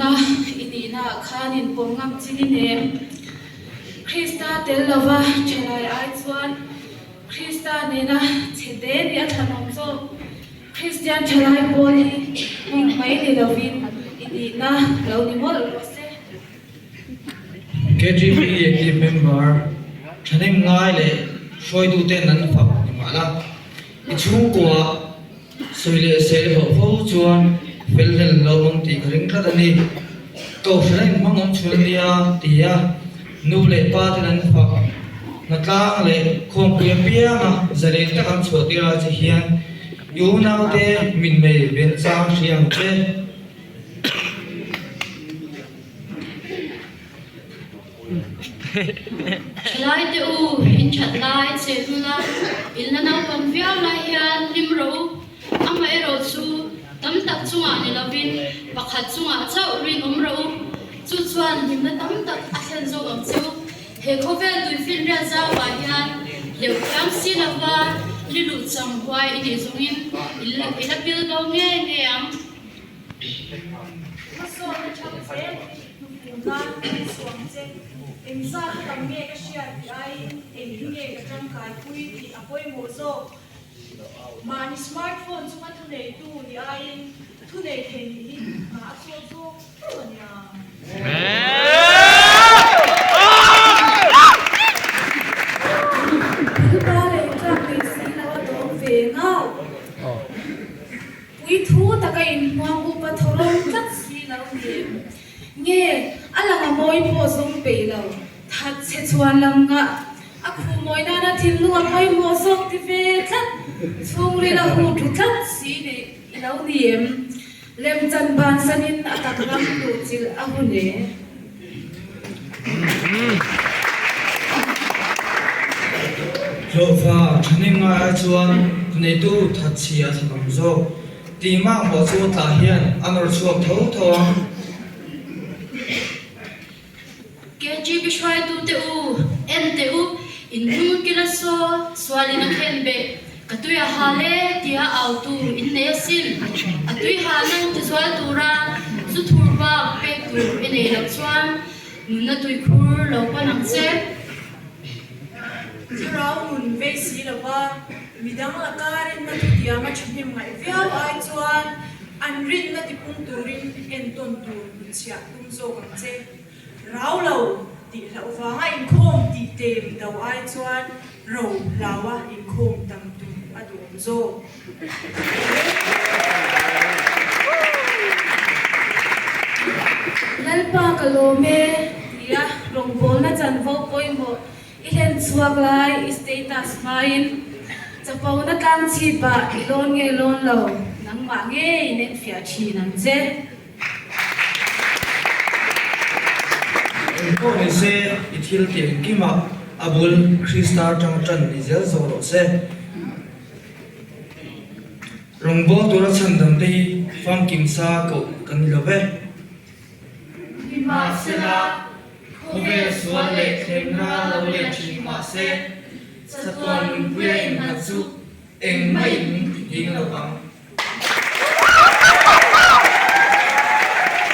Tuna i nihnaah khan inpawm ngam chin i nem. Krista tel lova thalai ai chuan Krista nena chhe te nih a thlanawm zawk. Kristian thalai pawl hi hming mai ni lovin i nihna lo ni mawlh rawh se. KTP Active Member thahnem ngai leh hruaituten an fak ni mah la, i chhungkua Sawi leh sel hlawh fo chuan fel hlel lo awm tih ka ring tlat a ni. Kohhran a inhmang awm chhun a nia ti a, nu leh pa ten an fak hnatlang leh khawmpui apianga zalen tak an chhuah tir lai che hian i unaute mitmei ven chang hria ang che. Thalaite u, in that lai che hnun a, in la naupang viau lai hian hlim rawh u. Amaherawh chu tam tak chungah ni lovin pakhat chungah chauh rinawm rawh u. Chu chuan hlimna tam tak a thlen zawk ang che u. He khawvel tuifinriat zauah hian hleuh thiam si lova li luh chang huai i nih zawngin i la pil bo ngei ngei ang. Hmasawnna thang zel hi hnufum nan ka insuam che. Engzat a tam nge ka hriat tih aiin eng hi nge ka tangkai pui tih a pawimawh zawk. Mahni smartphone chunga thuneitu nih aiin thunei thei nih hi hna a chawt zawk fo a nia. Thilpa leh tlak nei si lo a dawm ve ngau. Puithu taka inhmuang upa thawrawm tlat si lo ni em? Nge, a lang a mawi pawh zawng peih lo, that chhe chhuan lam ngah, a khuh mawi nana thinlung a pawimawh zawk ti ve tlat, chhungril a hu thu tlat si neih i lo ni em? Lemchan bansanin a tak ram luhchilh a hun e. Hlawhfa thahnem ngai ai chuan thuneitu thatchhia a thlanawm zawk. Tih makmawh chu tlah hian a nawr chhuak tho tho ang. KGB hruaitute u, en teh u, in hnung kila saw sualin a khen beh, ka tui a hal e tia autu in nei asin. A tui halna tizual tura zu thur bak pek tur i nei loh chuan nunna tuikhur lo pan ang che. Thlarau nun vei si lova midang laka rinna thutiama thahnem ngaih viau ai chuan an rinna tipung turin entawn tur hnutchhiah tum zawk ang che. Rau lo tih hlauh vanga inkhawm tih tlem do ai chuan ro hlaua inkhawm tam tum a duhawm zawk. Lalpa ka lawm e tia rawngbawlna chanvo pawimawh i hlen chhuak lai i status hmain chapona tlang chhipah i lawn nge lawn lo nangmah ngei nen fiah thin ang che. Engpawh ni se, i thil tih engkimah a bul Krista atang tan ni zel zawk rawh se. Rawngbâwl tura chhandam te hi famkim sa koh kan ni lo ve. Nimahsela, khawvel sual leh thlemna lo let thin mah se, chatuan nunpuia innghat chu engmah in min ti nghing lo vang.